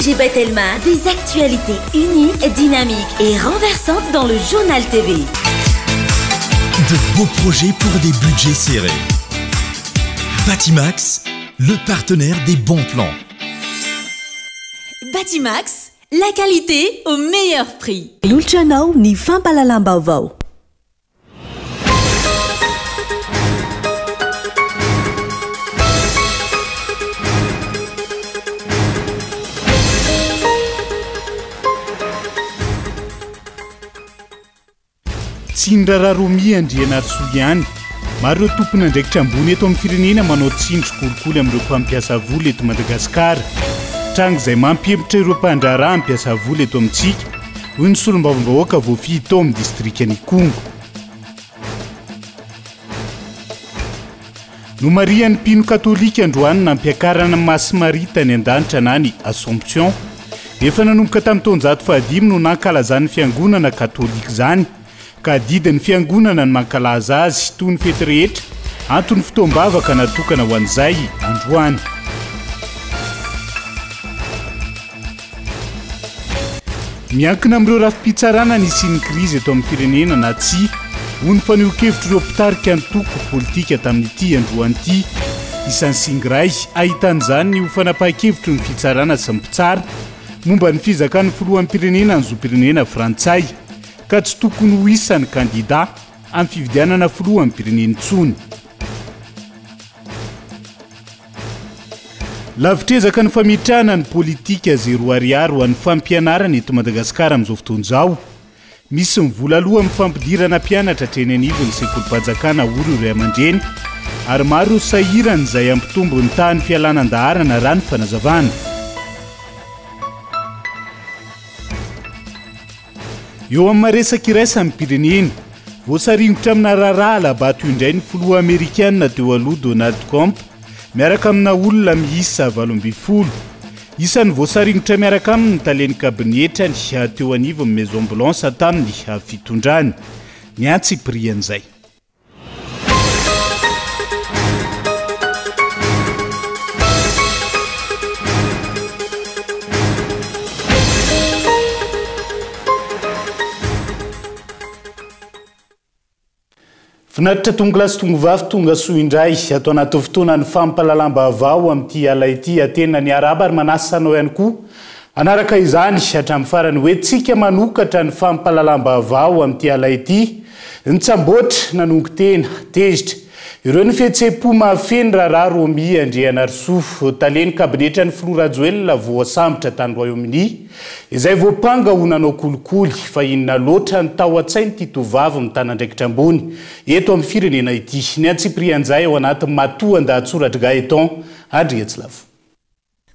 ONG Batelma, des actualités uniques, dynamiques et renversantes dans le Journal TV. De beaux projets pour des budgets serrés. Batimax, le partenaire des bons plans. Batimax, la qualité au meilleur prix. Atolotra anao ny fampahalalam-baovao. Tsy ny raharaha Romy Andrianarisoa ihany. Maro ireo tompon'andraikitra ambony eto amin'ny firenena manao tsindry kolikoly amin'ireo mpampiasa vola eto Madagasikara. Tranga izay mampihemotra ireo mpandraharaha hampiasa vola eto amintsika, hoy ny solombavambahoaka voafidy tao amin'ny distrikan'Ikongo. Nomarihan'ny mpino katolika androany nampiakarana an'i Masimaria tany an-danitra na ny Assomption. Efa nanomboka tamin'ny taonjato fahadimy no nankalazan'ny fiangonana katolika izany, ka adidin'ny fiangonana ny mankalaza azy toy ny fety rehetra, anton'ny fotoam-bavaka natokana ho an'izay androany. Miankina amin'ireo rafi-pitsarana ny hisian'ny krizy eto amin'ny firenena na tsia, hoy ny fanehoan-kevitr'ireo mpitarika antoko politika tamin'ity androany ity. Isan'ny singa iray ahitana izany ny ho fanapahan-kevitry ny fitsarana sy ny mpitsara momba ny fizakan'ny filoham-pirenena ny zom-pirenena frantsay ka tsy tokony ho isan'ny kandida amin'ny fifidianana filoham-pirenena intsony. Lavitr'ezaka ny fametrahana ny politika zéro ariary ho an'ny fampianarana eto Madagasikara amin'izao fotoana izao. Misy ny vola aloa amin'ny fampidirana mpianatra hatreny anivon'ny sekolim-panjakana hoy ireo ray aman-dreny ary maro ireo sahirana izay hampitombo ny tahan'ny fialana an-daharana raha ny fanazavana. Eo amin'ny maresaka iraisam-pirenena, voasaringotra amina raharaha hala-bato indray ny filoha amerikana teo aloha Donald Trump, miaraka amina olona miisa 18. Isan'ny voasaringotra miaraka aminy ny talen'ny kabinetrany teo anivon'ny Maison Blanche tamin'ny fitondrany. Ny antsipirian'izay. Finaritra tongolahy sy tongovavy tonga soa indray ato anaty fotoanan'ny fampahalalam-baovao amin'ity alina ity. Tena niarahaba ary manasa anao ihany koa hanaraka izany hatramin'ny farany. Ho entintsika manokatra ny fampahalalam-baovao amin'ity alina ity. Nitsamboatra, nanongo tena, tezitra. Ireo ny fihetseham-po mahafehy ny raharaha Romy Andrianarisoa, talen'ny kabinetran'ny filoha Rajoelina voasambotra tany Royaume-Uni, izay voampanga ho nanao kolikoly. Fa inona loatra ny tao an-tsain'ity tovovavy mitana andraikitra ambony eto amin'ny firenena ity? Ny antsipirian'izay ao anaty matoan-dahatsoratr'i Gaëtan Andriatsilavo.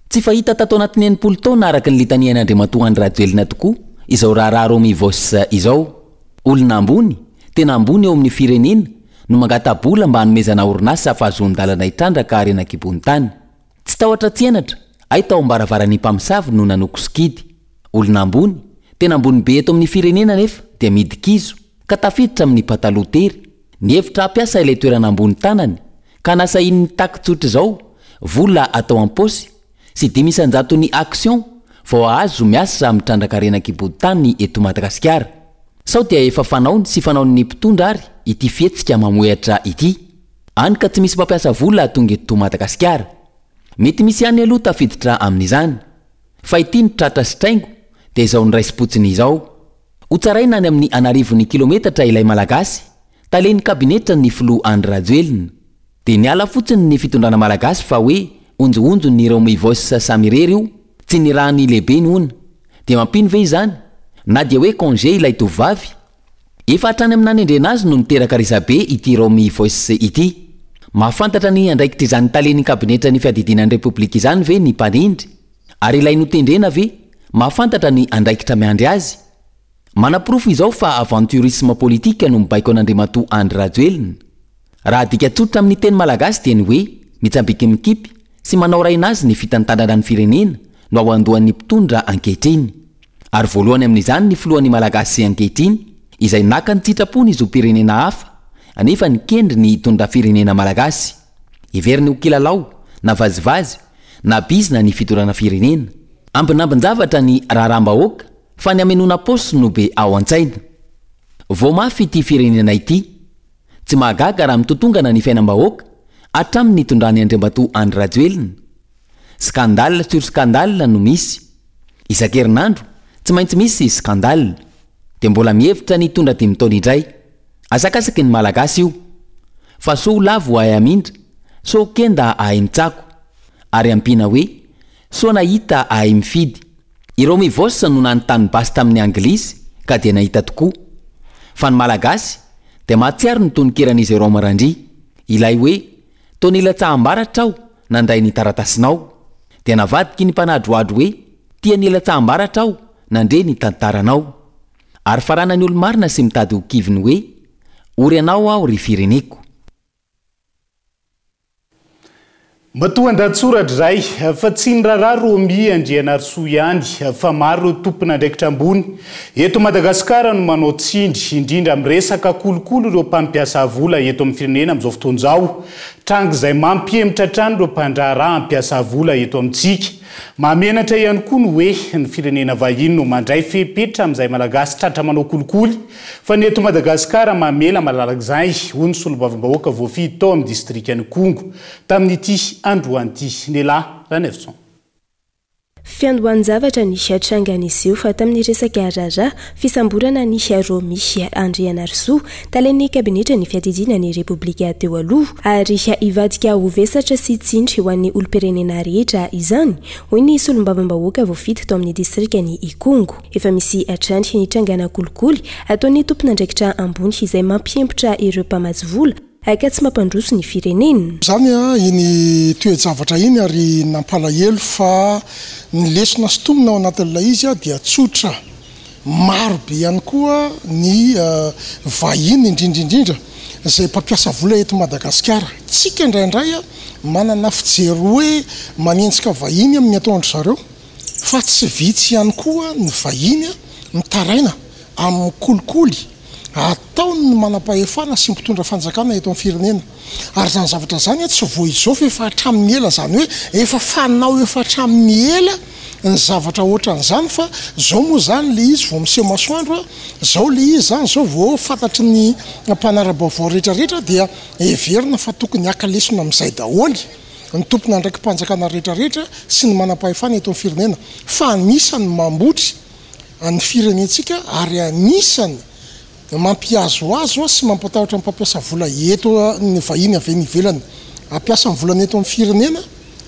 Tsy fahita tato anatin'ny 60 taona araka ny litanian'Andriamatoa Andry Rajoelina tokoa izao raharaha Romy Voos izao. Olona ambony, tena ambony eo amin'ny firenena no mangata-bola mba hanomezana orinasa fahazoan-dalana hitrandraka harena an-kibon'ny tany. Tsy tahotra tsy henatra, hay tao am-baravaran'ny mpamosavy no nanoko sikidy. Olona ambony, tena ambony be eto amin'ny firenena anefa dia midi-kizo ka tafiditra amin'ny pataloha tery. Nihevitra hampiasa ilay toerana ambony tanany ka nasahiany nitaky tsotra izao vola atao am-paosy sy dimy isan-jaton'ny action vao hahazo miasa mitrandraka harena an-kibon-tany eto Madagasikara. Sao dia efa fanaony sy fanaon'ny mpitondra ary ity fihetsika mamohehatra ity? Any ka tsy misy mpampiasa vola tonga eto Madagasikara. Mety misy ihany aloha tafiditra amin'izany. Fa ity no tratra sy traingo dia izao noraisim-potsiny izao. Hotsaraina any amin'ny an'arivony kilometatra ilay Malagasy, talen'ny kabinetran'ny filoha Andry Rajoelina. Dia niala fotsiny ny fitondrana Malagasy fa hoe onjohonjon'ny Romivos samy irery io, tsy nirahan'ny lehibeny hono. Dia mampino ve izany? Na dia hoe congé ilay tovovavy? Efa hatrany amin'ny nanendrena azy no niteraka resabe ity Romivos ity. Mahafantatra ny andraikitr'izany talen'ny kabinetran'ny fiadidiana ny Repoblika izany ve ny mpanendry? Ary ilay notendrena ve mahafantatra ny andraikitra miandry azy? Manaporofo izao fa aventurisme politique no mibaiko an'Andriamatoa Andry Rajoelina. Raha adika tsotra amin'ny teny malagasy dia ny hoe mitsambiki mikipy sy manao rainazy ny fitantanana ny firenena no ao andohan'ny mpitondra ankehitriny. Ary voalohany amin'izany ny filohan'ny Malagasy ankehitriny izay naka an-tsitrapo ny zom-pirenena hafa anefa nikendry ny hitondra firenena malagasy. Heveriny ho kilalao na vazivazy na bizina ny fitondrana firenena. Ambinambin-javatra ny raharaham-bahoaka fa ny hamenoana paosy no be ao an-tsaina. Voa mafy ity firenena ity. Tsy mahagaga raha mitotongana ny fiainam-bahoaka hatramin'ny nitondran'i Andriamatoa Andry Rajoelina. Scandale sur scandale no misy. Isan-kerinandro, tsy maintsy misy scandale. Dia mbola mihevitra ny hitondra dimy taona indray. Asakasaky ny Malagasy io. Fa soa ho lavo ahay hamindra, soa ho kenda ahay mitsako. Ary ampiana hoe, soa nahita ahay mifidy. I Romy Voos no nanontany basy tamin'ny Anglisy ka dia nahita tokoa. Fa ny Malagasy dia mahatsiaro ny tononkiran'i Jérôme Randria, ilay hoe Toa nilatsaham-baratra aho nandray ny taratasinao. Dia navadiky ny mpanadrohadro hoe tia nilatsaham-baratra aho nandre ny tantaranao. Ary faranan'ny olo-marina sy mitady ho kivy ny hoe ory anao aho ry fireneko. Matoan-dahatsoratra iray, fa tsy ny raharaha Romy Andrianarisoa ihany, fa maro ireo tompon'andraikitra ambony eto Madagasikara no manao tsindry, indrindra amin'ny resaka kolikoly ireo mpampiasa vola eto amin'ny firenena amin'izao fotoana izao. Tranga izay mampihemotra hatrany ireo mpandraharaha hampiasa vola eto amintsika. Mahamenatra ihany koa ny hoe ny firenena vahiny no mandray fepetra amin'izay Malagasy tratra manao kolikoly fa ny eto Madagasikara mamela malalaka izany, hoy ny solombavambahoaka voafidy tao amin'ny distrikan'Ikongo tamin'ity androany ity, Nela Ranaivoson. Fiandohan-javatra ny tranga niseho fa tamin'ny resaka raharaha fisamborana an'i Romy Andrianarisoa, talen'ny kabinetran'ny fiadidiana ny Repoblika teo aloha, ary hivadika ho vesatra sy tsindry ho an'ny olom-pirenena rehetra izany, hoy ny solombavambahoaka voafidy tao amin'ny distrikan'i Ikongo. Efa misy hatrany ny trangana kolikoly ataon'ny tompon'andraikitra ambony izay mampiempotra ireo mpamatsy vola ka tsy mampandroso ny firenena. Izany iny toe-javatra iny ary nampalahelo fa ny lesona sintomina ao anatin'ilay izy dia tsotra. Maro be ihany koa ny vahiny indrindra indrindra izay mpampiasa vola eto Madagasikara. Tsika indraindray manana fijery hoe manenjika vahiny amin'ny ataon-dry zareo fa tsy vitsy ihany koa ny vahiny mitaraina amin'ny kolikoly ataon'ny manampahefana sy mpitondra fanjakana eto amin'ny firenena. Ary izany zavatra izany tsy vao izao fa efa hatramin'ny ela, izany hoe efa fanao efa hatramin'ny ela ny zavatra ohatran'izany fa izao moa izany ilay izy vao miseho masoandro, izao ilay izy izany izao vao fantatry ny mpanara-baovao rehetra rehetra dia heverina fa tokony haka lesona amin'izay daholo ny tompon'andraiki-panjakana rehetra rehetra sy ny manampahefana eto amin'ny firenena fa anisan'ny mambotry ny firenentsika ary anisany mampihazohazo sy mampatahotra ny mpampiasa vola eto ny vahiny avy any ivelany hampiasa ny volany eto amin'ny firenena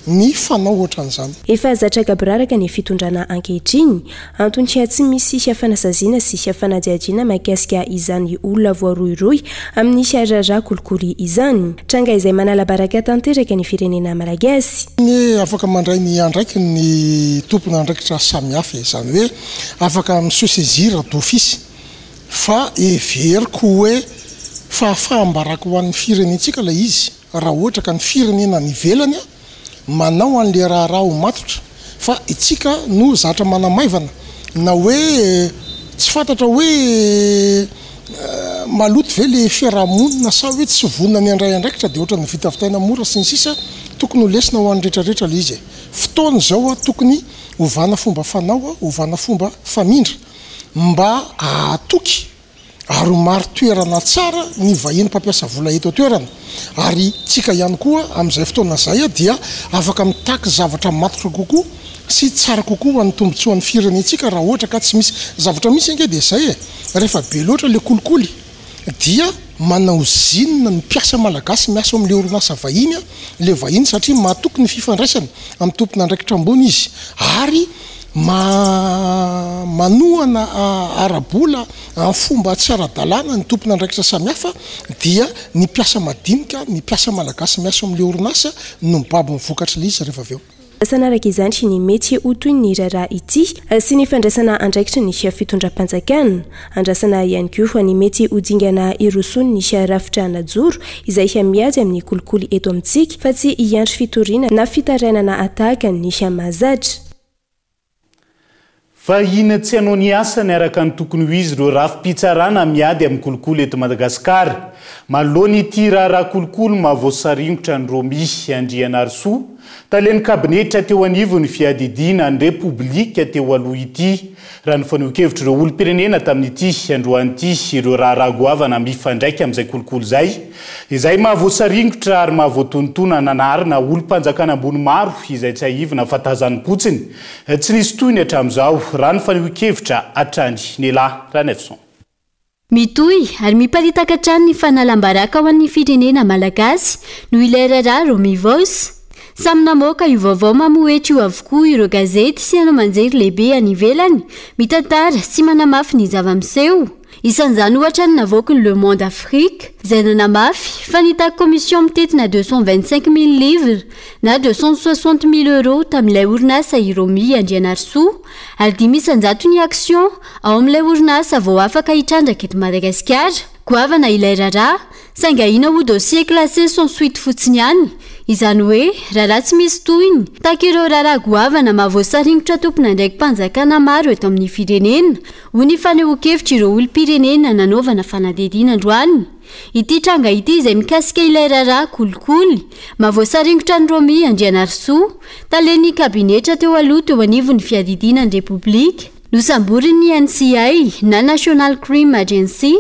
ny fanao ohatran'izany. Efa zatra gaboraraka ny fitondrana ankehitriny. Antony tsy misy fanasaziana sy fanadihadiana mahakasika izany olona voarohirohy amin'ny raharaha kolikoly izany. Tranga izay manala baraka tanteraka ny firenena malagasy. Ny afaka mandray ny andraikiny ny tompon'andraikitra samihafa e, izany hoe afaka mi se saisir d'office fa heveriko hoe fahafaham-baraka ho an'ny firenentsika ilay izy raha ohatra ka ny firenena any ivelany manao an'le raharaha ho matotra fa itsika no zatra manamaivana na hoe tsy fantatra hoe maloto ve le fiaraha-monina sa hoe tsy vonona ny handray andraikitra de ohatran'ny vitavitaina mora sy ny sisa tokony ho lesona ho an'ny retraretra le izy e! Fotoana izao tokony ovana fomba fanao, ovana fomba famindra mba hahatoky ary ho marin-toerana tsara ny vahiny mpampiasa vola eto an-toerana ary tsika ihany koa amin'izay fotoana izay dia afaka mitaky zavatra matotra kokoa sy tsara kokoa ho an'ny tombotsoan'ny firenentsika raha ohatra ka tsy misy zavatra misy ange dia izay e rehefa be loatra le kolikoly dia manao zinona ny mpiasa malagasy miasa ao amin'ilay orinasa vahiny ilay vahiny satria matoky ny fifandraisany amin'ny tompon'andraikitra ambony izy ary ma manohana ara-bola amin'ny fomba tsy ara-dalàna ny tompon'andraikitra samihafa dia ny mpiasa madinika, ny mpiasa malagasy miasa ao amin'ilay orinasa no mibaby ny vokatr'ilay izy rehefa avy eo. Andrasana araka izany ny mety ho toy ny raharaha ity sy ny fandraisana andraikitry ny fitondram-panjakana. Andrasana ihany koa ny mety ho dingana hirosoan'ny rafitra najoro izay miady amin'ny kolikoly eto amintsika fa tsy hiandry fitoriana na fitarainana tahaka ny mahazatra. Vahiny tsy hanao ny asany araka ny tokony ho izy ireo rafi-pitsarana miady amin'ny kolikoly eto Madagasikara. Manoloana ity raharaha kolikoly mahavoasaringotra an'i Romy Andrianarisoa, Talen'ny kabinetra teo anivon'ny fiadidiana ny Repoblika teo aloha ity. Raha ny fanehoan-kevitr'ireo olom-pirenena tamin'ity androany ity, ireo raharaha goavana mifandraika amin'izay kolikoly izay, izay mahavoasaringotra ary mahavoatonontonana nanarina olom-panjakana ambony maro izay tsiahivina fa tazanim-potsiny, tsy nisy tohiny hatramin'izao, raha ny fanehoan-kevitra hatrany. Nela Ranaivoson. Mitohy ary miparitaka hatrany ny fanalam-baraka ho an'ny firenena malagasy noho ilay raharaha Romy Voos. Samy namoaka io vaovao mamohehitra io avokoa ireo gazety sy haino aman-jery lehibe any ivelany mitantara sy manamafy ny zava-miseho. Isan'izany ohatra ny navoaky ny Le Monde Afrique izay nanamafy fa nitaky commission mitentina 225 000 livres na 260 000 euros tamin'ilay orinasa i Romy Andrianarisoa ary 5% ny action ao amin'ilay orinasa vao afaka hitrandraka eto Madagasikara. Goavana ilay raharaha, saingy ahiana ho dossier classé sans suite fotsiny ihany, izany hoe raharaha tsy misy tohiny, tahaka ireo raharaha goavana mahavoasaringotra tompon'andraiki-panjakana maro eto amin'ny firenena, hoy ny fanehoan-kevitr'ireo olom-pirenena nanaovana fanadihadiana androany. Ity tranga ity izay mikasika ilay raharaha kolikoly mahavoasaringotra an'i Romy Andrianarisoa, talen'ny kabinetra teo aloha teo anivon'ny fiadidiana ny Repoblika, Nosamborin'ny NCA na National Crime Agency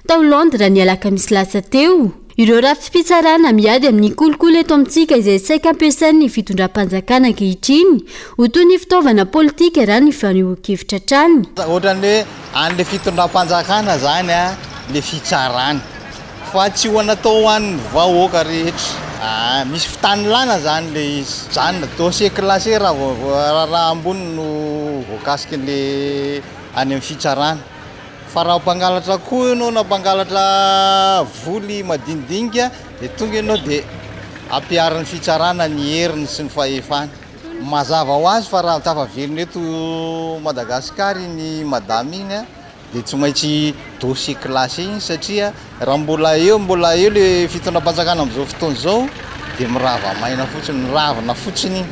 tao Londres ny alakamisy lasa teo ireo rafi-pitsarana miady amin'ny kolikoly eto amintsika izay saika ampiasain'ny fitondram-panjakana ankehitriny ho toy ny fitaovana politika raha ny fanehoan-kevitra hatrany. Ohatran'ny hoe an'ilay fitondram-panjakana izany ilay fitsarana fa tsy ho natao ho an'ny vahoaka rehetra. Misy fitanilana izany ilay izy. Izany dossier classé raha vao raharaha ambony no voakasikin'ilay any amin'ny fitsarana. Fa raha mpangalatra akoho ianao na mpangalatra voly madinidinika dia tonga ianao dia ampiharin'ny fitsarana ny heriny sy ny fahefany. Mazava ho azy fa raha tafaverina eto Madagasikara iny madame iny dia tsy maintsy dossier classé iny satria raha mbola eo mbola eo le fitondram-panjakana amin'izao fotoana izao dia mirava maina fotsiny, miravina fotsiny iny.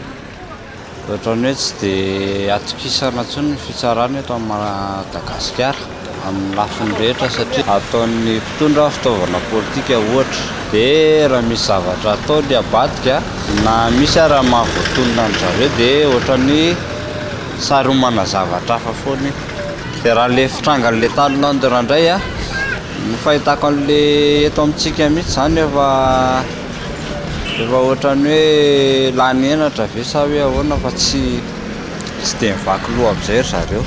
Ohatran'ny hoe tsy dia atokisana intsony ny fitsarana eto Madagasikara amin'ny lafiny rehetra satria ataon'ny mpitondra fitaovana politika ohatra dia raha misy zavatra ataony abadika na misy ara mahavoatonona an-dry zareo dia ohatran'ny saromana zavatra hafa foana io. Dia raha le fitrangan'le tany Londres indray a, ny fahitako an'le eto amintsika mihitsy zany efa efa ohatran'ny hoe lany henatra ve sa hoe ahoana fa tsy tsy dia mivaky loha amin'izay ry zareo.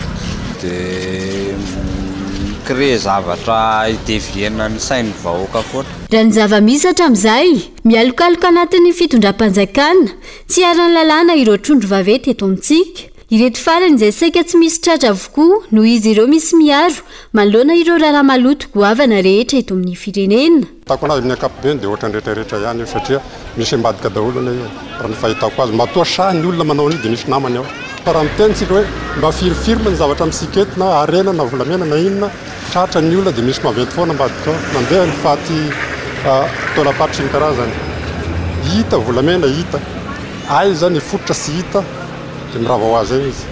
Dia mi-créer zavatra hi-devier-na ny sain'ny vahoaka foana. Raha ny zava-misy hatramin'izay, mialokaloka anatin'ny fitondram-panjakana, tsy iharan'ny lalàna ireo trondro vaventy eto amintsika. Ireto farany izay saika tsy misy tratra avokoa noho izy ireo misy miaro manoloana ireo raharaha maloto goavana rehetra eto amin'ny firenena. Fahitako anazy amin'ny ankapobeny dia ohatran'ny rehetra rehetra ihany io satria misy ambadika daholo anie io raha ny fahitako azy. Matoa sahy ny olona manao an'io dia misy namany ao. Fa raha miteny tsika hoe mba firifiry moa ny zavatra amintsika eto na harena na volamena na inona, tratra ny olona dia misy maventy foana ambadika ao. Nandeha ny faty taolam-paty sy ny karazany. Hita volamena hita. Aiza ny fototra tsy hita dia mirava ho azy eo izy.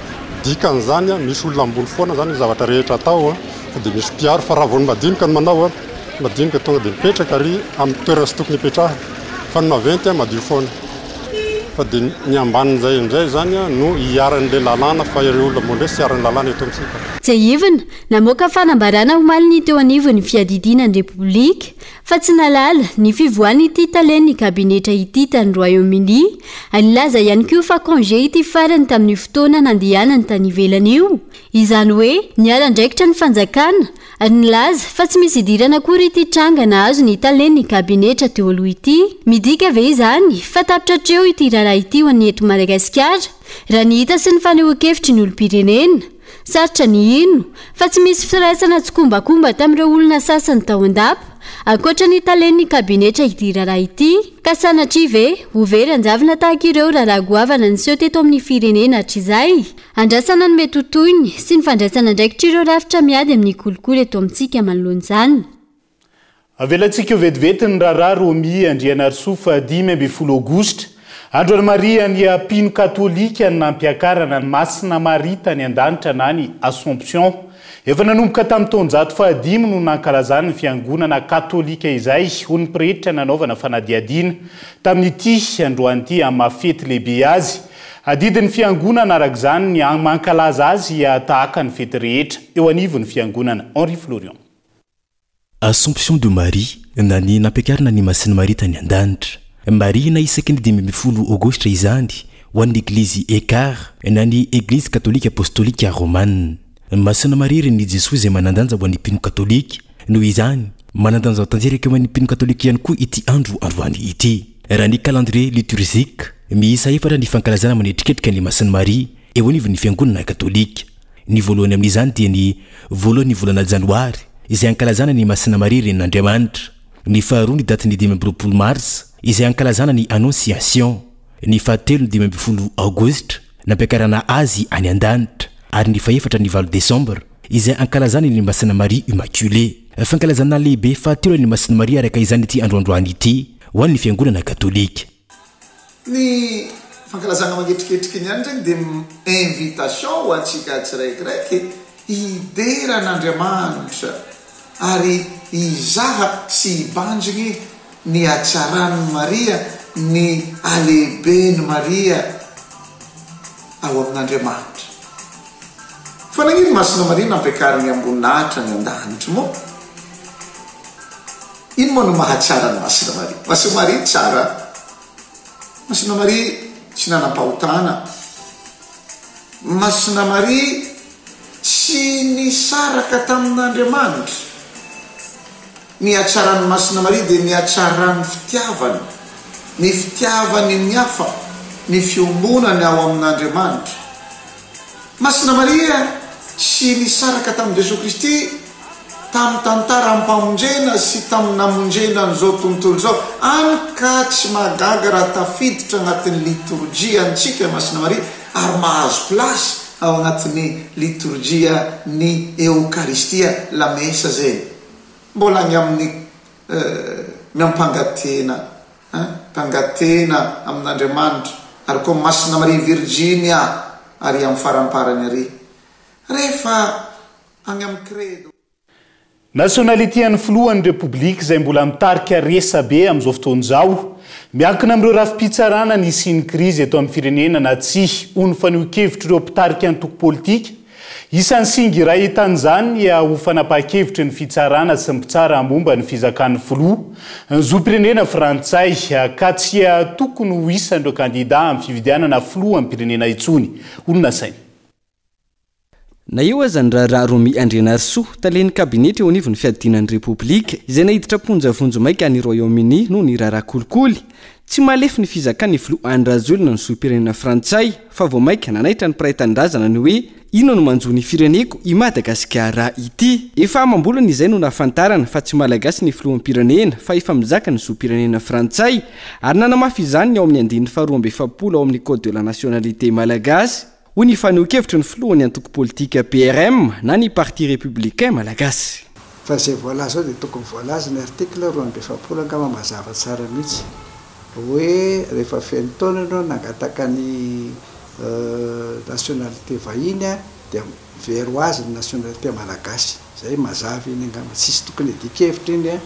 Dikan'izany misy olona ambony foana izany ny zavatra rehetra atao fa dia misy mpiaro fa raha vao ny madinika no manao, madinika tonga dia mipetraka ary amin'ny toerana tsy tokony hipetrahany fa ny maventy madio foana. Fa dia ny ambanin'izay indray izany no iharan'ilay lalàna fa ireo olona ambony ireo tsy iharan'ny lalàna eto amintsika. Tsiahivina, namoaka fanambarana omaly ny teo anivon'ny fiadidiana ny Repoblika fa tsy nahalala ny fivoahan'ity talen'ny kabinetra ity tany Royaume-Uni ary nilaza ihany koa fa congé ity farany tamin'io fotoana nandehanany tany ivelany io, izany hoe niala andraikitra ny fanjakana ary nilaza fa tsy misy idirana akory ity tranga nahazo ny talen'ny kabinetra teo aloha ity. Midika ve izany fa tapitra hatreo ity raharaha ity ho an'ny eto Madagasikara raha ny hita sy ny fanehoan-kevitry ny olom-pirenena? Sarotra ny hino fa tsy misy firaisana tsikombakomba tamin'ireo olona sasany tao an-dapa, ankoatra ny talen'ny kabinetra ity raharaha ity. Ka sanatria ve ho very an-javona tahaka ireo raharaha goavana niseho teto amin'ny firenena hatrizay? Andrasana ny mety ho tohiny sy ny fandraisana andraikitr'ireo rafitra miady amin'ny kolikoly eto amintsika manoloana izany. Avelantsika ho vetivety ny raharaha Romy Andrianarisoa faha 15 aogositra. Andro anamarihan'ny mpino katolika ny nampiakarana an'i Masina Maria tany an-danitra na ny Assomption. Efa nanomboka tamin'ny taonjato fahadimy no nankalazan'ny fiangonana katolika izay, hoy ny pretra nanaovana fanadihadiana tamin'ity androany ity amin'ny maha fety lehibe azy. Adidin'ny fiangonana araka izany ny mankalaza azy tahaka ny fety rehetra eo anivon'ny fiangonana. Henri Florian. Assomption de Marie, na ny nampiakarina an'i Masin'i Maria tany an-danitra. Marihina isaky ny 15 Aogositra izany ho an'ny Eglizy Ekar na ny Eglizy Katolika Apostolika Romana. Masina Maria Renin'i Jesoa izay manan-danja ho an'ny mpino katolika. Noho izany, manan-danja tanteraka eo amin'ny mpino katolika ihany koa ity andro androany ity. Raha ny calendrier liturgique, miisa efatra ny fankalazana manetriketrika an'i Masin'i Maria eo anivon'ny Fiangonana katolika. Ny voalohany amin'izany dia ny voalohan'ny volana janoary, izay ankalazana ny Masina Maria Renin'Andriamanitra. Ny faharoa ny datin'ny 25 marsa, izay ankalazana ny Annonciation. Ny fahatelo ny 15 aogositra, nampiakarana azy any an-danitra. Ary ny fahefatra ny valo desambra, izay ankalazana ny Masina Maria Immaculée. Fankalazana lehibe fahatelo an'i Masina Maria araka izany ity androandroany ity ho an'ny Fiangonana Katolika. Ny fankalazana mangetriketrika iny ihany zegny dia invitation ho antsika tsiraikiraiky hidera an'Andriamanitra ary hizaha sy hibanjigny ny hatsaran'i Maria, ny halehiben'i Maria ao amin'Andriamanitra. Fa nagnino Masina Maria nampiakarigny amboninahitra any an-danitry moa? Ino moa no mahatsara an'i Masina Maria? Masina Maria tsara. Masina Maria tsy nanam-pahotana. Masina Maria tsy nisaraka tamin'Andriamanitra. Ny hatsaran'i Masina Maria dia ny hatsaran'ny fitiavany, ny fitiavany ny hafa, ny fiombonany ao amin'Andriamanitra. Masina Maria tsy nisaraka tamin'i Jesoa Kristy tamin'ny tantaram-pamonjena sy tamin'ny namonjena an'izao tontolo izao, hany ka tsy mahagaga raha tafiditra anatin'ny litorjia antsika Masina Maria ary mahazo plasy ao anatin'ny litorjia ny Eokaristia, Lamesa zegny. Mbola agny amin'ny miampanga tena Hein? Mpangatena amin'Andriamanitra, ary koa Masina Maria Virjiny ah! Ary amin'ny faramparany ary, rehefa agny amin'ny Credo. Nationalité an'ny filohan'ny Repoblika izay mbola mitarika resabe amin'izao fotoana izao. Miankina amin'ireo rafi-pitsarana ny hisian'ny krizy eto amin'ny firenena na tsia, hoy ny fanehoan-kevitr'ireo mpitarika antoko politika Isan'ny singa iray hitan'izany ny ho fanapahan-kevitry ny fitsarana sy ny mpitsara momba ny fizakan'ny filoha ny zom-pirenena frantsay ka tsy tokony ho isan'ireo kandida amin'ny fifidianana filoham-pirenena intsony, hoy ny nasainy. Na eo aza ny raharaha Romy Andrianarisoa, talen'ny kabinetra eo anivon'ny fiadiana ny Repoblika, izay naiditra am-ponja vonjimaika any Royaume-Uni noho ny raharaha kolikoly, Tsy mahalefy ny fizakan'ny filoha Andry Rajoelina ny zom-pirenena frantsay fa vao mainka nanaitra ny mpiray tanindrazana ny hoe inona no manjo ny fireneko i Madagasikara ity. Efa amam-bolana izay no nahafantarana fa tsy Malagasy ny filoham-pirenena fa efa mizaka ny zom-pirenena frantsay ary nanamafy izany ny ao amin'ny andininy faha 42 ao amin'ny Code de la nationalité malagasy, hoy ny fanehoan-kevitry ny filohan'ny antoko politika PRM na ny Parti Républicain Malagasy. Fa izay voalaza ao dia tokony voalaza ny article 42 angamba mazava tsara mihitsy hoe rehefa feno taona ianao nangataka ny nationalité vahiny dia very ho azy ny nationalité malagasy. Izay mazava iny angamba, tsisy tokony hiadian-kevitra iny.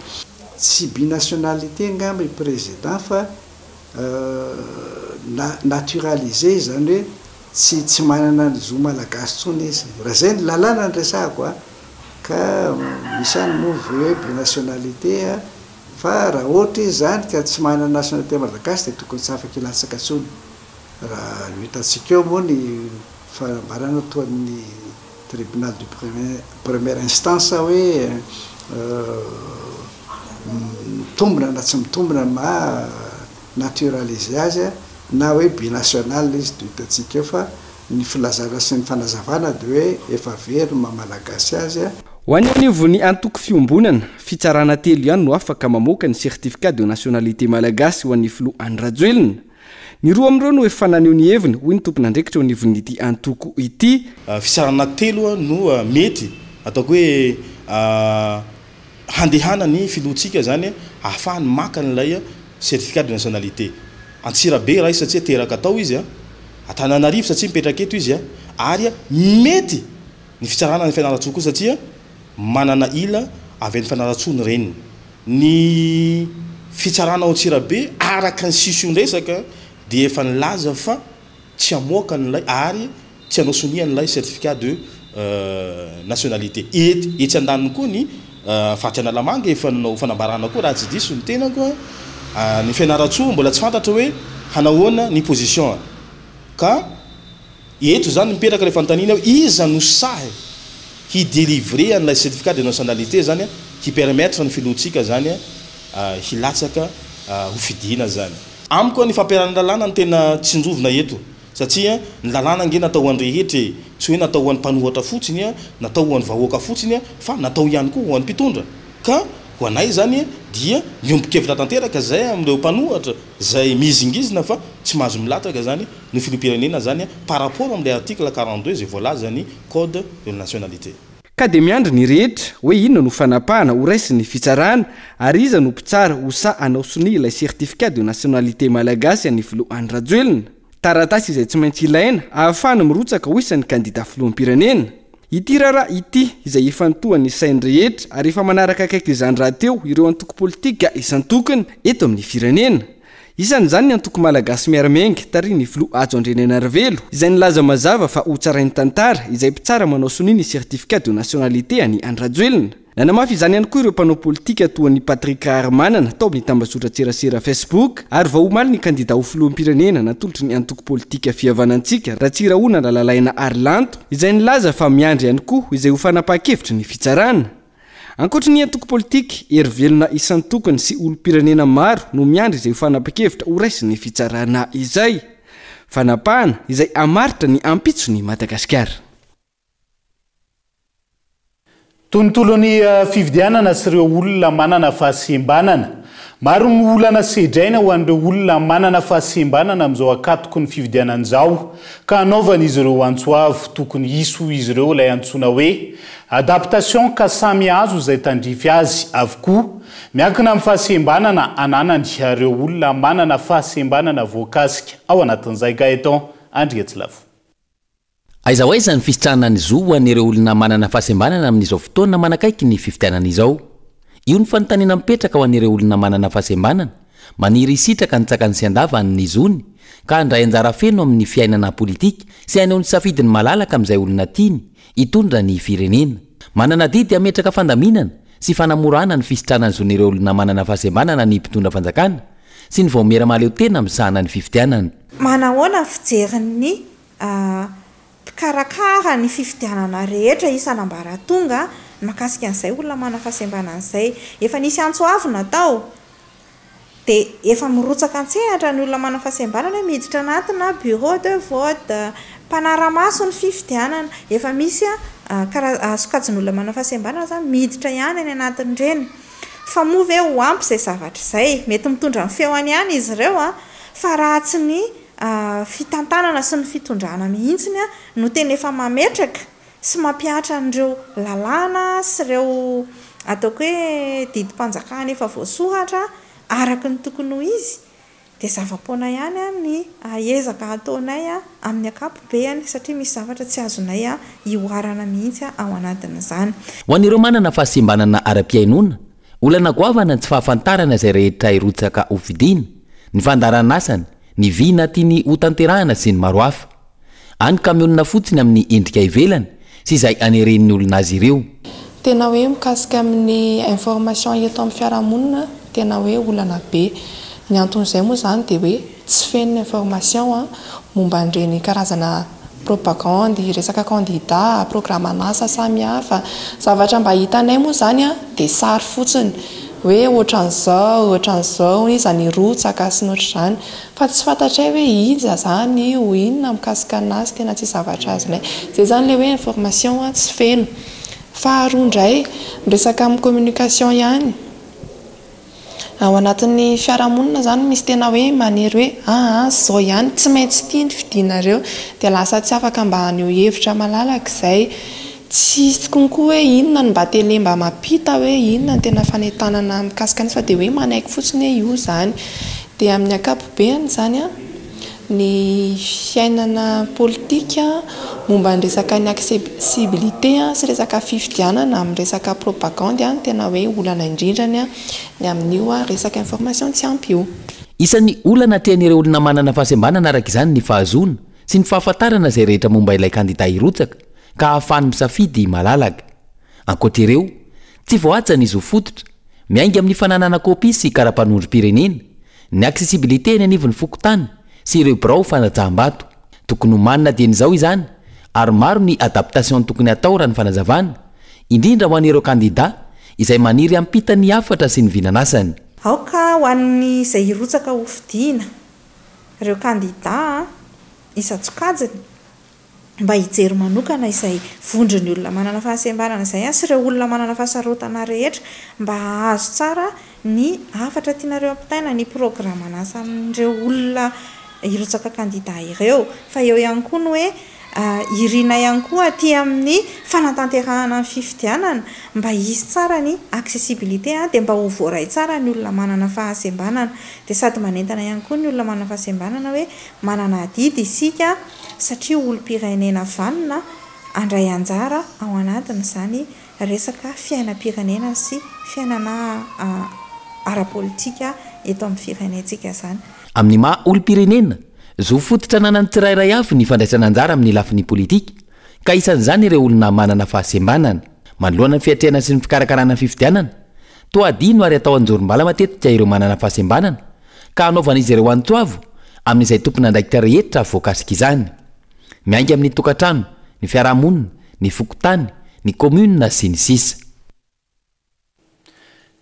Tsy binationalité angamba i président fa naturalisé izany hoe tsy tsy manana ny zo malagasy intsony izy. Raha izay ny lalàna no resahako a, ka misy ihany moa ve hoe binationalité a, fa raha ohatra izy izany ka tsy manana nationalité malagasy dia tokony tsy afaka hilatsaka intsony. Raha ho hitantsika eo moa ny fanambarana toan'ny tribunal de première instance hoe mitombina na tsy mitombina ny maha naturalisé azy na hoe binational izy dia ho hitantsika eo fa ny filazana sy ny fanazavana dia hoe efa very ny maha malagasy azy. Ho an'ny anivon'ny antoko Fiombonana, fitsarana telo ihany no afaka mamoaka ny certificat de nationalité malagasy ho an'ny filoha Andry Rajoelina. Ny roa amin'ireo no efa naneho ny heviny, hoy ny tompon'andraikitra eo anivon'ity antoko ity. Fitsarana telo no mety ataoko hoe handehanan'ny filohantsika izany ahafahany maka an'ilay certificat de nationalité. Antsirabe iray satria teraka tao izy, Antananarivo satria mipetraka eto izy ary mety ny fitsarana any Fianarantsoa koa satria manana ila avy any Fianarantsoa ny reniny. Ny fitsarana ao Antsirabe araka ny sision-dresaka dia efa nilaza fa tsy hamoaka an'ilay ary tsy hanao sonia an'ilay certificat de nationalité. Etsy andaniny koa ny faritra Analamanga efa nanao fanambarana koa raha tsy diso ny tenako, ny Fianarantsoa mbola tsy fantatra hoe hanahoana ny position ka eto izany mipetraka ilay fanontaniana hoe iza no sahy hi delivrer an'ilay certificat de nationalité zany hi permettre ny filohantsika zany hilatsaka ho fidiana zany. Amiko ny fampiharana ny lalàna no tena tsinjovina eto satria ny lalàna ange natao ho an'ny rehetra e, tsy hoe natao ho an'ny mpanohatra fotsiny, natao ho an'ny vahoaka fotsiny fa natao ihany koa ho an'ny mpitondra. Ka ho anay izany dia miombon-kevitra tanteraka izay amin'ireo mpanohatra izay mihizingizina fa tsy mahazo milatsaka izany ny filoham-pirenena izany par rapport amin'ilay article 42 izay voalazan'ny code de la nationalité. Ka dia miandry ny rehetra hoe inona no fanapahana ho raisin'ny fitsarana ary iza no mpitsara ho sahy hanao sonia ilay certificat de nationalité malagasy an'ny filoha Andry Rajoelina. Taratasy izay tsy maintsy ilaina ahafahany mirotsaka ho isan'ny kandida filoham-pirenena. Ity raharaha ity izay efa nitohan'ny sain'ny rehetra ary efa manaraka akaiky izany rahateo ireo antoko politika isan-tokony eto amin'ny firenena. Isan'izany ny antoko Malagasy Miara-Miainga tarihin'ny filoha Hajo Andrianainarivelo izay nilaza mazava fa hotsarain'ny tantara izay mpitsara manao sonia ny certificat de nationalité an'i Andry Rajoelina. Nanamafy izany ihany koa ireo mpanao politika toa an'i Patrick Raharimanana tao amin'ny tambazotran-tserasera Facebook ary vao omaly ny kandida ho filoham-pirenena natolotry ny antoko politika Fihavanantsika, Ratsirahonana Lalaina Harilanto, izay nilaza fa miandry ihany koa izay ho fanapahan-kevitry ny fitsarana. Ankoatry ny antoko politika, hery velona isan-tokony sy olom-pirenena maro no miandry izay ho fanapan-kevitra horaisin'ny fitsarana izay. Fanapahana izay hamaritra ny ampitson'i Madagasikara. Tontolon'ny fividianana sy ireo olona manana fahasembanana. Maro ny olana sedraina ho an'ireo olona manana fahasembanana amin'izao ankatoky ny fividianana izao ka hanaovan'izy ireo antso avo. Tokony hisy hoy izy ireo ilay antsoina hoe adaptation ka samy hahazo izay tandrify azy avokoa. Miankina amin'ny fahasembanana ananany ireo olona manana fahasembanana voakasika ao anatin'izay. Gaëtan Andriatsilavo. Aiza ho aiza ny fisitrahana ny zo ho an'ireo olona manana fahasembanana amin'izao fotoana manakaiky ny fifidianana izao? Io ny fanontaniana mipetraka ho an'ireo olona manana fahasembanana, maniry hisitraka ny tsakany sy andavany ny zony, ka handray anjara feno amin'ny fiainana politika sy haneho ny safidiny malalaka amin'izay olona tiany hitondra ny firenena. Manana adidy hametraka fandaminana sy fanamorana ny fisitrahana ny zon'ireo olona manana fahasembanana ny mpitondra fanjakana sy ny vaomiera mahaleo tena misahana ny fifidianana. Manahoana ny fijerin'ny mpikarakara ny fifidianana rehetra isan'ambaratonga mahakasika an'izay olona manana fahasembanana izay. Efa nisy antso avo natao dia efa mirotsaka an-tsehatra ny olona manana fahasembanana hoe miditra anatina bureau de vote, mpanara-maso ny fifidianana. Efa misy kara- sokajin'olona manana fahasembanana izany miditra ihany any anatin'ireny. Fa moa ve ho ampy izay zavatra izay? Mety mitondra ny feony ihany izy ireo fa raha tsy ny fitantanana sy ny fitondrana mihitsy no tena efa mametraka sy mampihatra an'ireo lalàna sy ireo ataoko hoe didim-panjakana efa voasoratra araka ny tokony ho izy dia zava-poana ihany ny ezaka ataonay amin'ny ankapobeny satria misy zavatra tsy azonay ihoarana mihitsy ao anatin'izany. Ho an'ireo manana fahasembanana ara-pihainoana, olana goavana ny tsy fahafantarana izay rehetra hirotsaka ho fidiana, ny fandaharan'asany, ny vina tiany hotanterahana sy ny maro hafa. Any ka mionona fotsiny amin'ny endrika ivelany sy izay aneren'ny olona azy ireo. Tena hoe mikasika amin'ny information eto amin'ny fiarahamonina tena hoe olana be. Ny anton'izay moa izany dia hoe tsy feno ny information momba an'ireny karazana propagandy, resaka candidat, programan'asa samihafa. Zavatra mba hitanay moa izany dia sary fotsiny hoe ohatran'izao, ohatran'izao, iza nirotsaka sy ny ohatr'izany. Fa tsy fantatray hoe iza zany io, inona mikasika anazy, tena tsy zavatra azonay. Zay zany le hoe information tsy feno. Faharoa indray, miresaka amin'ny communication ihany, ao anatin'ny fiarahamonina zany misy tena hoe manery hoe aa zao ihany, tsy maintsy ity ny fidinareo, dia lasa tsy afaka mba haneho hevitra malalaka izay. Tsy hisy konko hoe inona no mba tele mba mampita hoe inona no tena fanentanana mikasika an'izy fa dia hoe manaiky fotsiny hoe io izany. Dia amin'ny ankapobeany izany ny fiainana politika momba ny resaka ny accessibilité sy resaka fifidianana amin'ny resaka propagandy no tena hoe olana indrindrany ny amin'io resaka information tsy ampy io. Isan'ny olana atrehan'ireo olona manana fahasembanana araka izany ny fahazoana sy ny fahafantarana izay rehetra momba ilay kandida hirotsaka ka ahafahany misafidy malalaka. Ankoatra ireo, Tsy voahaja ny zo fototra, miainga amin'ny fananana kopia sy kara-panondrom-pirenena, ny accessibilité eny anivon'ny fokontany sy ireo birao fandatsaham-bato. Tokony homanina dieny izao izany ary maro ny adaptation tokony hatao raha ny fanazavana, indrindra ho an'ireo kandida izay maniry hampita ny hafatra sy ny vinan'asany. Aoka ho an'izay hirotsaka hofidiana ireo kandida isan-tsokajiny mba hijery manokana izay vondron'ny olona manana fahasembanana izay sy ireo olona manana fahasarotana rehetra mba hahazo tsara ny hafatra tianareo ampitaina, ny programan'asa amin'ireo olona hirotsaka kandida ireo. Fa eo ihany koa ny hoe irina ihany koa aty amin'ny fanatanterahana ny fifidianana mba hisy tsara ny accessibilité dia mba ho voaray tsara ny olona manana fahasembanana. Dia sady manentana ihany koa ny olona manana fahasembanana hoe manana adidy isika satria olom-pirenena vanona handray anjara ao anatin'izany resaka fiainam-pirenena sy fiainana ara-politika eto amin'ny firenentsika izany. Amin'ny maha olom-pirenena, zo fototra ananan'ny tsirairay avy ny fandraisana anjara amin'ny lafiny politika, ka isan'izany ireo olona manana fahasembanana. Manoloana ny fiatrehana sy ny fikarakarana ny fifidianana, toa adino ary atao anjorom-bala matetika ireo manana fahasembanana, ka hanaovan'izy ireo antsoavo amin'izay tompon'andraikitra rehetra voakasik'izany. Miainga amin'ny tokantrano, ny fiarahamonina, ny fokontany, ny commune sy ny sisa.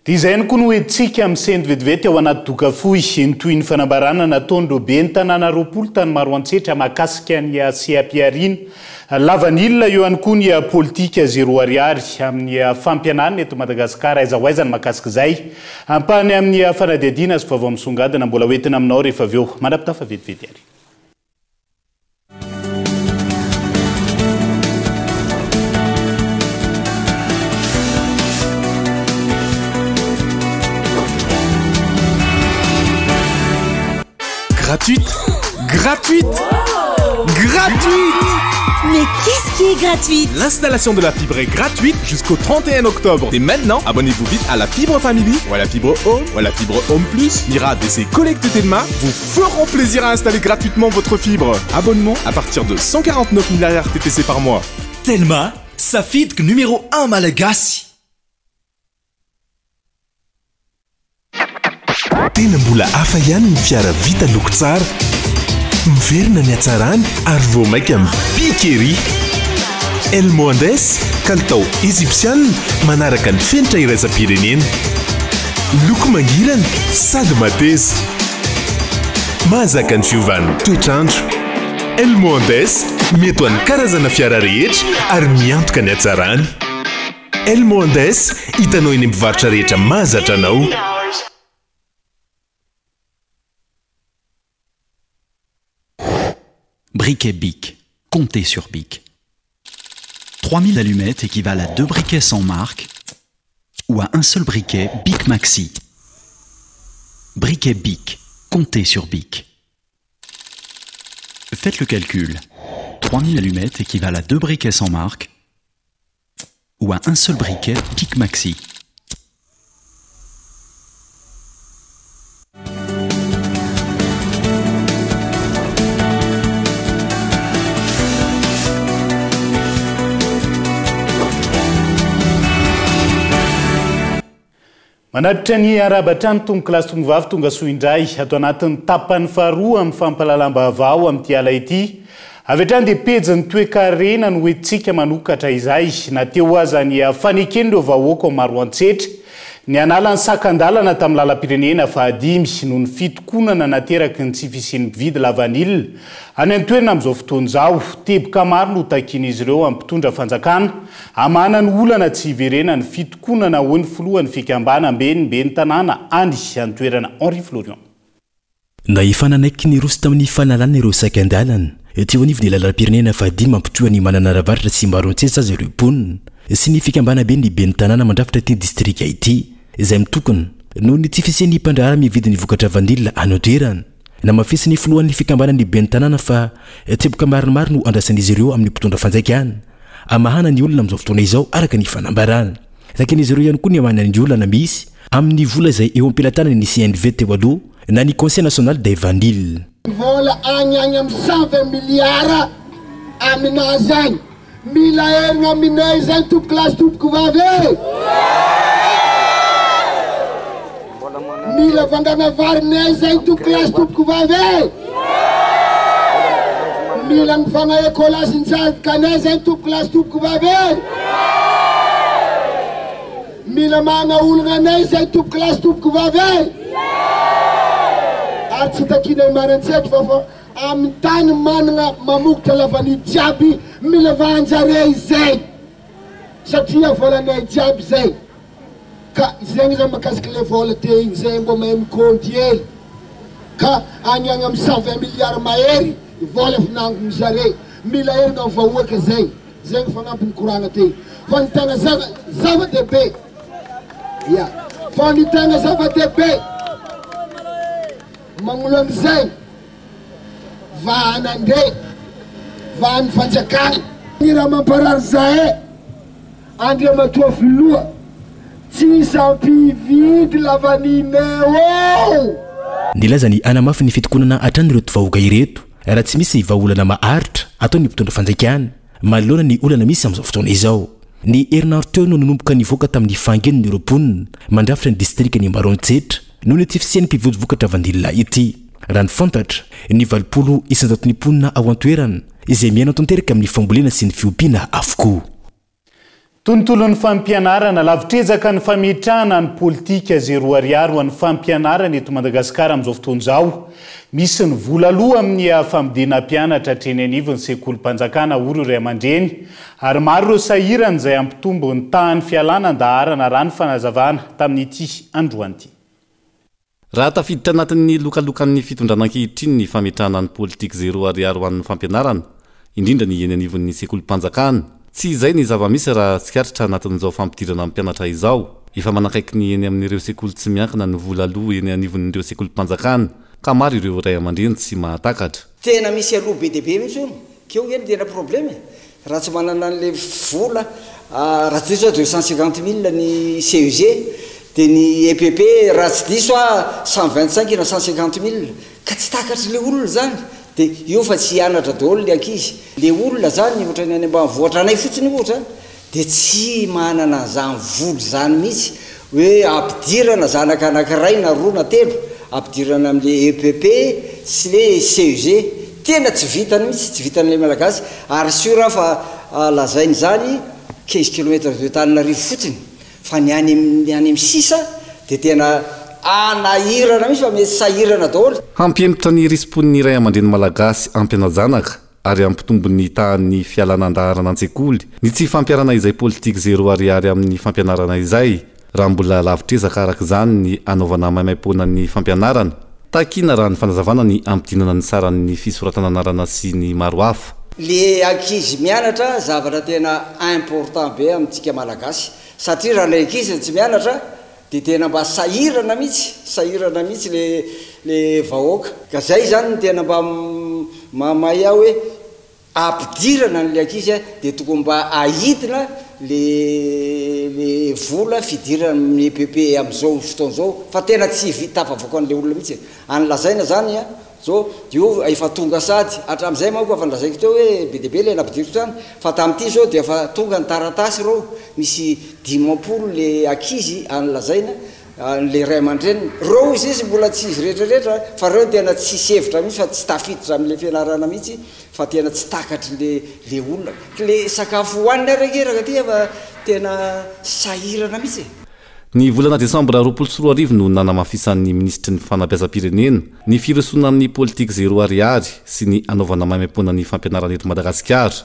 Dia izay ihany koa no entintsika misento vetivety ao anaty doka fohy ny tohin'ny fanambarana nataon'ireo ben'ny tanàna 20 tany Maroantsetra mahakasika ny seha-pihariana lavanila. Eo ihany koa ny politika zéro ariary amin'ny fampianarana eto Madagasikara. Aiza ho aiza ny mahakasika izay? Ampahany amin'ny fanadihadiana sy vaovao misongadina mbola hoentina aminao rehefa avy eo. Mandra-pitafa vetivety ary. Gratuite Gratuite Gratuite Mais qu'est-ce qui est gratuit? L'installation de la fibre est gratuite jusqu'au 31 octobre. Et maintenant, abonnez-vous vite à la fibre Family ou à la fibre Home ou à la fibre Home Plus. Mirad et ses collègues de Telma vous feront plaisir à installer gratuitement votre fibre. Abonnement à partir de 149 milliards TTC par mois. Telma, safidiko numéro 1 malagasy. Tena mbola hafa ihany ny fiara vita loko tsara. Miverina ny hatsarany ary vao mainka mibika ery. El Mohandes, kalitao Egyptiana manaraka ny fenitra iraisam-pirenena. Loko mangirana sady mateza. Mahazaka ny fiovan'ny toetr'andro. El Mohandes, mety ho an'ny karazana fiara rehetra ary miantoka ny hatsarany. El Mohandes, hitanao eny amin'ny mpivarotra rehetra mahazatra anao. Briquet Bic, comptez sur Bic. 3000 allumettes équivalent à deux briquets sans marque ou à un seul briquet Bic Maxi. Briquet Bic, comptez sur Bic. Faites le calcul. 3000 allumettes équivalent à deux briquets sans marque ou à un seul briquet Bic Maxi. Manatitra ny arahaba hatrany tompokolahy sy tompovavy tonga soa indray ato anatin'ny tapany faharoa amin'ny fampahalalam-baovao amin'ity ala ity. Avy hatrany dia pejin'ny toekarena no hoentintsika manokatra izay na teo aza ny faneken'ireo vahoaka ao Maroantsetra ny hanala ny sakan-dalana tamin'ny lalam-pirenena fahadimy noho ny fitokonana nateraky ny tsy fisian'ny mpividy lavanila any an-toerana amin'izao fotoana izao. Teboka maro no takian'izy ireo amin'ny mpitondra fanjakana hamahana ny olana tsy hiverenan'ny fitokonana hoy ny filohan'ny fikambanam-ben'ny ben'ny tanàna any an-toerana Henri Florian. Na efa nanaiky niroso tamin'ny fanalana ireo sakan-dalana teo anivon'ny lalam-pirenena fahadimy mampitohy an'i Mananara Avaratra sy Maroantsetra aza ireo mponina sy ny fikambanam-ben'ny ben'ny tanàna mandrafitra ity distrika ity izay mitokona. Noho ny tsy fisian'ny mpandraharaha mividy ny vokatra vanila any an-toerana. Namafisin'ny filohan'ny fikambanan'ny ben'ny tanàna fa teboka maromaro no andrasan'izy ireo amin'ny mpitondra fanjakana hamahana ny olana amin'izao fotoana izao araka ny fanambarana. Takian'izy ireo ihany koa ny hamahana ny olana misy amin'ny vola izay eo am-pelatanan'ny CNV teo aloha na ny Conseil National des Vanilles. Vola agny agny am 120 milliards aminazy agny. Mila herigna aminay zay tompokolahy sy tompokovavy e! Mila vangana varinay zay tompokolahy sy tompokovavy e! Mila mifagna ekolasin-jankanay zay tompokolahy sy tompokovavy e! Mila mana olagna anay zay tompokolahy sy tompokovavy e! Ary tsy takinay maran-tseky fa fa Amin'ny tany managna mamokatra lavanille jiaby mila vahanjare izay satria volanay jiaby zay ka zegny zany makasiky le vola te igny zay mbô mahay mikônty hely ka agny agny amy 120 milliards mahery vola efa nangogny zare mila herigna amy vahoaka zay zegny fagnampiny koragna te fa ny tegna zava zava-dehibe ya fa ny tegna zava-dehibe Magnoloan'izay, vahanandre, vahan'ny fanjakana. Ny raha mamparary zahay, Andriamatoa Filoha, tsisy hampividy lavanille ô! Nilaza ny hanamafy ny fitokonana hatrany ireto vahoaka ireto raha tsy misy vahaolana maharitra ataon'ny mpitondra fanjakana manoloana ny olana misy amin'izao fotoana izao. Ny herinandro teo no nanomboka nivoaka tamin'ny fahanginany ireo mponina mandrafitra ny distrikan'i Maroantsetra. Noho ny tsy fisian'ny mpividy vokatra vanille ity. Raha ny fantatra, ny 80 isan-jaton'ny mponina ao an-toerana izay miaina tanteraka amin'ny fambolena sy ny fiompiana avokoa. Tontolon'ny fampianarana, Lavitr'ezaka ny fametrahana ny politika zéro ariary ho an'ny fampianarana eto Madagasikara amin'izao fotoana izao. Misy ny vola aloa amin'ny famidina mpianatra hatreny anivon'ny sekolim-panjakana hoy ireo ray aman-dreny ary maro ireo sahirana izay hampitombo ny tahan'ny fialana an-daharana raha ny fanazavana tamin'ity androany ity. Raha tafiditra anatin'ny lokalokan'ny fitondrana ankehitriny ny fametrahana ny politique zéro ariary ho an'ny fampianarana, indrindra ny eny anivon'ny sekolim-panjakana. Tsy izay ny zava-misy raha tsikaritra anatin'izao fampidirana mpianatra izao. Efa manakaiky ny eny amin'ireo sekoly tsy miankina ny vola aloa eny anivon'ireo sekolim-panjakana, ka maro ireo ray aman-dreny tsy mahatakatra. Tena misy aloha be dia be mihitsy hono, keo nge no tena problème e! Raha tsy manana an'le vola, raha tsy diso aho 250 mille ny CEG, dia ny EPP raha tsy diso aho 125 na 150 mille, ka tsy takatry le olona zany, dia io fa tsy hianatra daholo le ankizy, le olona zany ohatran'ny any ambanivohitra anay fotsiny ohatra dia tsy manana an'izany vola izany mihitsy hoe ampidirana zanaka anankiray na roa na telo, ampidirana amin'le EPP sy le CEG, tena tsy vitany mihitsy, tsy vitan'ilay Malagasy, ary sûr aho fa lazainy izany 15 kilomètres de Tananarivo fotsiny, fa ny any amin'ny any amin'ny sisa dia tena anahirana mihitsy fa mety sahirana daholo. Hampihemotra ny risi-pon'ny ray aman-dreny malagasy hampiana-janaka ary hampitombo ny tahan'ny fialana an-daharana an-tsekoly ny tsy fampiharana izay politique zéro ariary amin'ny fampianarana izay, raha mbola lavitr'ezaka araka izany ny hanaovana maimaimpoana ny fampianarana. Takiana raha ny fanazavana ny hampidinana ny saran'ny fisoratana anarana sy ny maro hafa. Le ankizy mianatra zavatra tena important be amintsika malagasy satria raha le ankizy no tsy mianatra Dia tena mba sahirana mihitsy, sahirana mihitsy le le vahoaka. Ka zay zany no tena mba mahamay ahy hoe ampidirana an'le ankizy a, dia tokony mba ahidina le le vola fidirana amin'ny EPP amin'izao fotoana izao fa tena tsy vi- tafavoakan'le olona mihitsy e. Any lazaina zany a, Zao io efa tonga sady, hatramin'izay manko efa nolazaiko teo hoe be dia be ilay nampidiriko tany, fa tamin'ity zao dia efa tonga ny taratasy ireo, misy 50 le ankizy any lazaina, an'le ray aman-dreniny, ireo izy izy mbola tsy izy rehetra rehetra fa ireo no tena tsisy hevitra mihitsy fa tsy tafiditra amin'le fianarana mihitsy fa tena tsy takatry le le olona, le sakafo hohaniny ary ange rangahy efa tena sahirana mihitsy e. Ny volana desambra 2020 no nanamafisan'ny minisitry ny Fanabeazam-pirenena ny firosoana amin'ny politique zéro ariary sy ny hanaovana maimaimpoana ny fampianarana eto Madagasikara.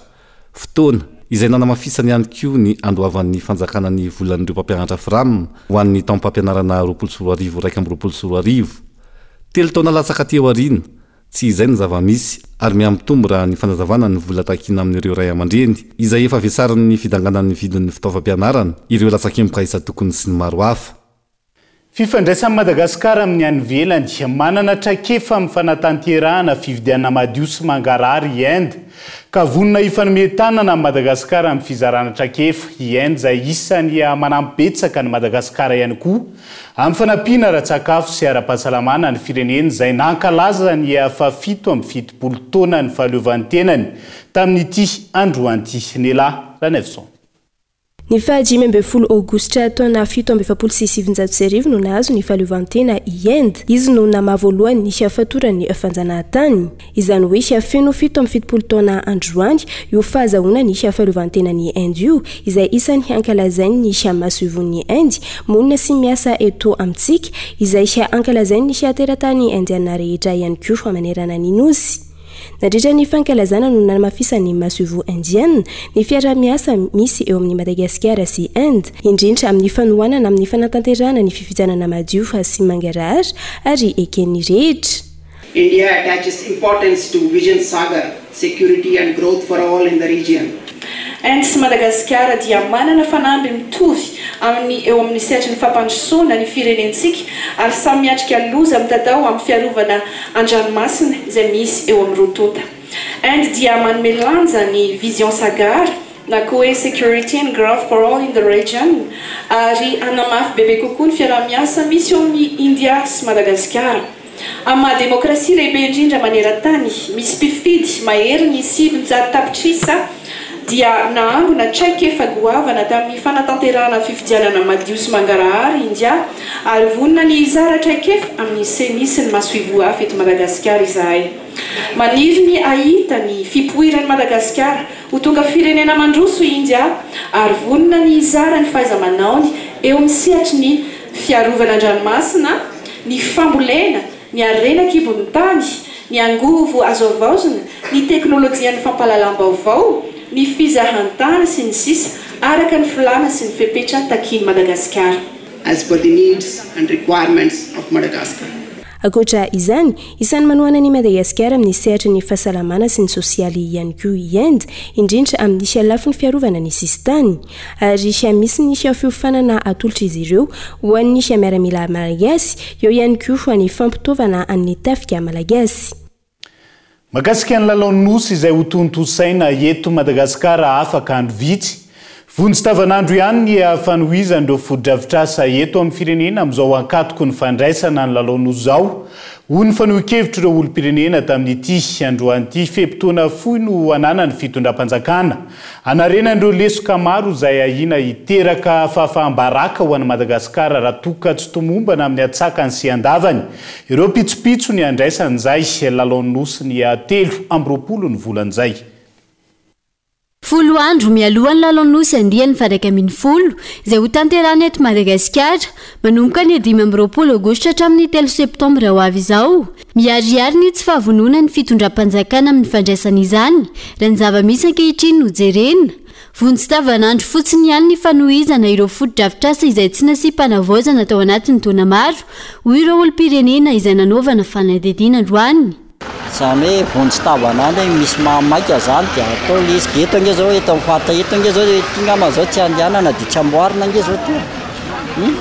Fotoana izay nanamafisany ihany koa ny handoavan'ny fanjakana ny volan'ireo mpampianatra Fram ho an'ny taom-pampianarana 2020 2021. Telo taona latsaka aty aoriana, Tsy izay ny zava-misy ary mihamitombo raha ny fanazavana ny vola takiana amin'ireo ray aman-dreny izay efa vesarin'ny fidanganan'ny vidin'ny fitaovam-pianarana, ireo latsakemboka isan-tokony sy ny maro hafa. Fifandraisan'i Madagasikara amin'ny any ivelany, Manana traikefa amin'ny fanatanterahana fifidianana madio sy mangarahara i Inde, ka vonona hifanome tanana amin'i Madagasikara amin'ny fizarana traikefa. I Inde izay isan'ny manampy betsaka an'i Madagasikara ihany koa amin'ny fanampiana ara-tsakafo sy ara-pahasalamana ny firenena izay nankalaza ny fahafito amby fitopolo taonan'ny fahaleovantenany tamin'ity androany ity. Nela Ranaivoson. Ny faha 15 aogositra taona 1947 no nahazo ny fahaleovantena i Inde. Izy no namaha voalohany ny fatoran'ny fanjanahantany. Izany hoe feno 77 taona androany io fahazahoana ny fahaleovantenan'i Inde io, izay isan'ny ankalazain'ny masoivohon'i Inde monina sy miasa eto amintsika, izay ankalazain'ny teratany indiana rehetra ihany koa manerana ny Nosy. Nandritra ny fankalazana no nanamafisan'ny masoivoho indiana ny fiaraha-miasa misy eo amin'i Madagasikara sy Inde, indrindra amin'ny fanohanana amin'ny fanatanterahana ny fifidianana madio sy mangarahara ary eken'ny rehetra. India attaches importance to Vision Sagar, security and growth for all in the region. Inde sy Madagasikara dia manana fanamby mitovy amin'ny eo amin'ny sehatry ny fampandrosoana ny firenentsika ary samy miatrika loza mitatao amin'ny fiarovana an-dranomasina izay misy eo amin'ny roa tonta. Inde dia manome lanja ny Vision Sagar na koa hoe Security and Growth for All in the Region ary hanamafy bebe kokoa ny fiaraha-miasa misy eo amin'i India sy Madagasikara. Amin'ny maha demokrasia lehibe indrindra maneran-tany, misy mpifidy maherin'ny 900 tapitrisa, dia nahangona traikefa goavana tamin'ny fanatanterahana fifidianana madio sy mangarahara i India ary vonona ny hizara traikefa amin'ny Ceni sy ny masoivoho hafa eto Madagasikara izahay. Maniry ny hahita ny fipoiran'i Madagasikara ho tonga firenena mandroso i India ary vonona ny hizara ny fahaiza-manaony eo amin'ny sehatry ny fiarovana an-dranomasina, ny fambolena, ny harena an-kibon'ny tany, ny angovo azo havaozina, ny teknolojian'ny fampahalalam-baovao, ny fizahantany, sy ny sisa araka ny filàna sy ny fepetra takian'i Madagasikara. As per the needs and requirements of Madagascar. Ankoatra izany, isan'ny manohana an'i Madagasikara amin'ny sehatry ny fahasalamana sy ny sosialy ihany koa i Inde, indrindra amin'ny lafiny fiarovana ny sisintany. Ary misy ny fiofanana atolotr'izy ireo ho an'ny miaramila malagasy, eo ihany koa ny fampitaovana an'ny tafika malagasy. Mahakasika ny lalaon'ny Nosy izay ho tontosaina eto Madagasikara afaka andro vitsy. Vonjy tavanandro ihany ny fanohizan'ireo fotodrafitrasa eto amin'ny firenena amin'izao ankatoky ny fandraisana ny lalaon'ny Nosy izao, hoy ny fanehoan-kevitr'ireo olom-pirenena tamin'ity androany ity. Fe-potoana fohy no ananan'ny fitondram-panjakana hanarenana ireo lesoka maro izay ahiana hiteraka fahafaham-baraka ho an'i Madagasikara raha toa ka tsy tomombana amin'ny antsakany sy andavany Ireo pitsopitso ny handraisan'izay lalaon'ny Nosy ny 23 ny volan'izay. Folo andro mialoha ny lalaon'ny Nosy andiany faha-11 izay hotanterahina eto Madagasikara, manomboka ny 25 aogositra hatramin'ny telo septambra ho avy izao. Miharihary ny tsy fahavononan'ny fitondram-panjakana amin'ny fandraisana izany, raha ny zava-misy ankehitriny no jerena. Vonjy tavanandro fotsiny ihany ny fanohizana ireo fotodrafitrasa izay tsy nasiam-panavaozana tao anatin'ny taona maro, hoy ireo olom-pirenena izay nanaovana fanadihadiana androany. Izany hoe vonjy tavanandro hoe misy mahamaika izany dia atao ilay izy. Eto ange izao, eto amin'ny faritra eto ange izao, ity angamba izao tsy andehanana dia tsy amboarina ange izao ity e. Hum.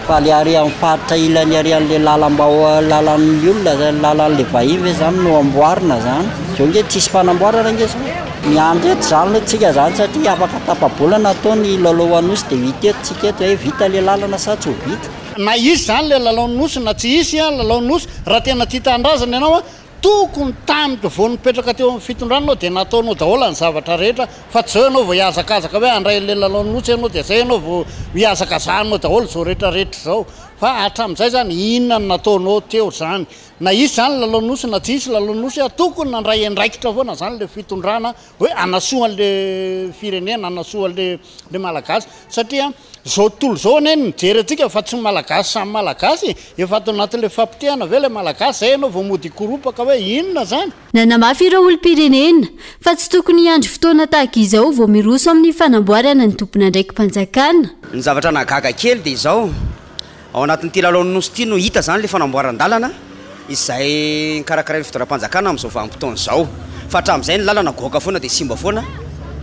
Fa ilay ary amin'ny faritra ilany ary an'ilay lalam-bao lalan'ny olona, lalan'ilay vahiny ve izany no amboarina izany? Izao ange tsisy fanamboarana ange izao. Miandry eto izany aloha tsika izany satria afaka tapa-bolana atao ny lalao Anosy dia hita eto tsika eto hoe vita ilay lalana sa tsy ho vita. Na hisy izany ilay lalao Nosy na tsy hisy lalao Nosy, raha tena tia tanindrazana ianao, tokony tamiko vao nipetraka teo amin'ny fitondrana ianao dia nataonao daholo ny zavatra rehetra fa tsy izao ianao vao hihazakazaka hoe handray an'ilay lalao Nosy ianao dia izay ianao vao hihazakazahanao daholo izao rehetra rehetra izao fa hatramin'izay izany inona no nataonao teo izany Na hisy izany lalao nosy na tsy hisy lalao nosy a, tokony nandray andraikitra foana izany le fitondrana hoe hanasoa an'le firenena, hanasoa an'le le malagasy satria izao tontolo izao anie no mijery antsika fa tsy ny malagasy samy malagasy e, efa ato anatin'le fampotehana ve le malagasy zay ianao vao mody hikoropaka hoe inona izany? Nanamafy ireo olom-pirenena fa tsy tokony hiandry fotoana tahaka izao vao miroso amin'ny fanamboarana ny tompon'andraiki-panjakana. Ny zavatra nahagaga kely dia izao, Ao anatin'ity lalaon'ny Nosy ity no hita izany ilay fanamboaran-dalana izay karakarain'ny fitondram-panjakana amin'izao vanim-potoana izao. Fa hatramin'izay ny lalana goaka foana dia simba foana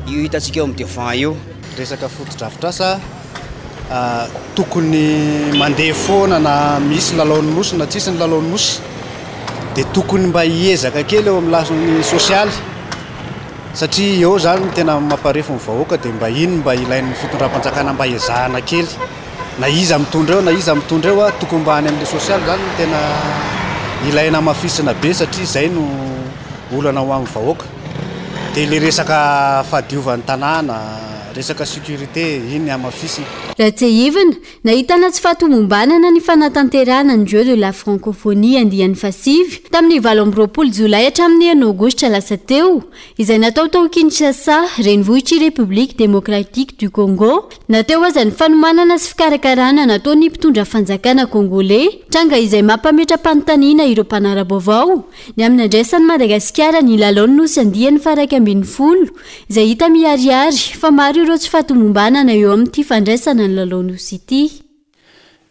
io hitantsika eo amin'ny devant io. Resaka fotodrafitrasa tokony mandeha foana na misy lalaon'ny nosy na tsisy ny lalaon'ny nosy dia tokony mba hiezaka kely eo amin'ny lafiny sosialy satria eo izany no tena mamparefo ny vahoaka dia mba iny mba ilain'ny fitondram-panjakana mba ezahana kely na iza mitondra eo na iza mitondra eo tokony mba any amin'ilay sosialy izany no tena ilaina hamafisina be satria izay no olana ho an'ny vahoaka. Dia ilay resaka fahadiovan'ny tanàna, resaka sécurité, iny hamafisina. Raha tsiahivina, nahitana tsy fahatomombanana ny fanatanterahana ny Jeux de la Francophonie andiany fahasivy, tamin'ny 28 jolay hatramin'ny enina aogositra lasa teo, izay natao tao Kinshasa, renivohitr'i République Démocratique du Congo, na teo aza ny fanomanana sy fikarakarana nataon'ny mpitondra fanjakana Congolais, tranga izay mampametra-panontaniana ireo mpanara-baovao Ny amin'ny handraisan'i Madagasikara ny lalaon'ny Nosy andiany faha-11, izay hita miharihary fa maro ireo tsy fahatomombanana eo amin'ity fandraisana ny lalao Nosy ity.